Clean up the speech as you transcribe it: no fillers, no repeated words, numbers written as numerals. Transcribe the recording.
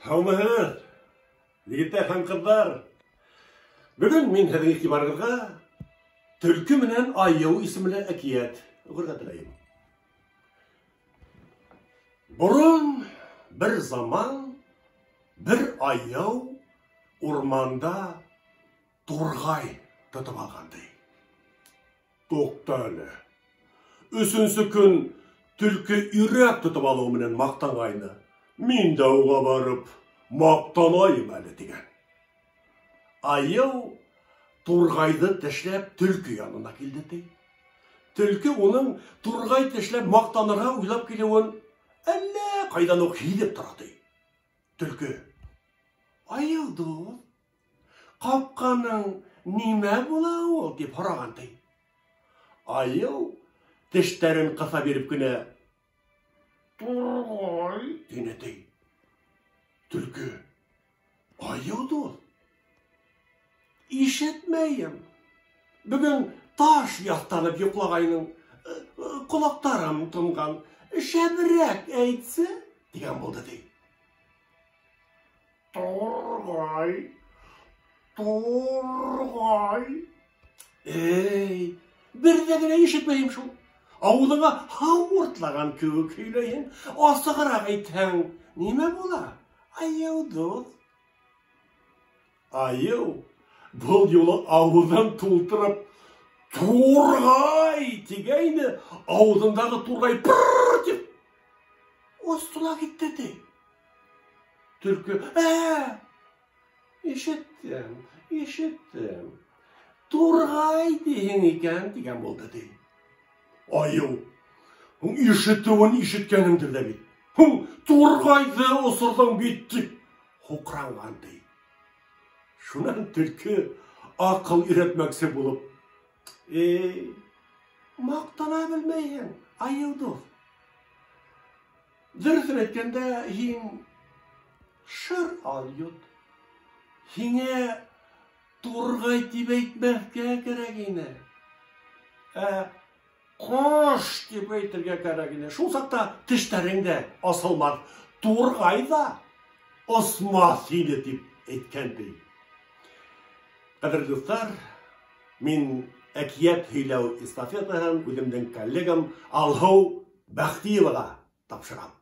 Һаумыһығыҙ, егеттәр һәм ҡыҙҙар! Бөгөн мин һеҙҙең иғтибарығыҙға Төлкө менән Айыу исемле әкиәт уҡырға теләйем. Борон бер заман бер айыу урманда турғай тотоп алған ти. Туҡта әле. Өсөнсө көн төлкө өйрәк тотоп алыуы менән маҡтанғайны. Мин дә уға барып маҡтанайым әле тигән. Айыу турғайҙы тешләп төлкө янына килде ти. Төлкө уның турғай тешләп маҡтанырға уйлап килеүен әллә ҡайҙан уҡ һиҙеп тора ти. Төлкө: "Айыу дуҫ, ҡапҡаның нимә була ул?" тип һораған ти. Айыу тештәрен ҡыҫа биреп кенә: "Турғай", тине ти. Төлкө: "Айыу дуҫ, ишетмәйем. Бөгөн таш яҫтанып йоҡлағайның, ҡолаҡтарым тонған, шәберәк әйтсе", тигән булды ти. Турғай, турғай. Эй, бер ҙә генә ишетмәйем шул. Ауыҙыңа һыу уртлаған кеүек һөйләйһең. Асығыраҡ әйтһәң, нимә була? Айыу дуҫ. Айыу был юлы ауыҙын тултырып турғай тигәйне, ауыҙындағы турғай пыр тип осто ла китте ти. Төлкө: Ишеттем, ишеттем. Турғай тиһең икән", тигән булды ти. Айыу: "Һуң ишетеүен ишеткәнеңдер ҙә бит. Һуң турғайҙы осорҙоң бит", тип һуҡранған ти. Шунан төлкө аҡыл өйрәтмәксе булып: "Эй, маҡтана белмәйһең, айыу дуҫ. Дөрөҫөн әйткәндә, һин шыр алйот. Һиңә турғай тип әйтмәҫкә кәрәк ине. Ә ҡош тип әйтергә кәрәк ине. Шул саҡта тештәрең дә асылмаҫ, турғай ҙа осмаҫ ине", тип әйткән ти. Ҡәҙерле дуҫтар, мин әкиәт һөйләү эстафетаһын үҙемдең коллегам Алһыу Бәхтиеваға тапшырам.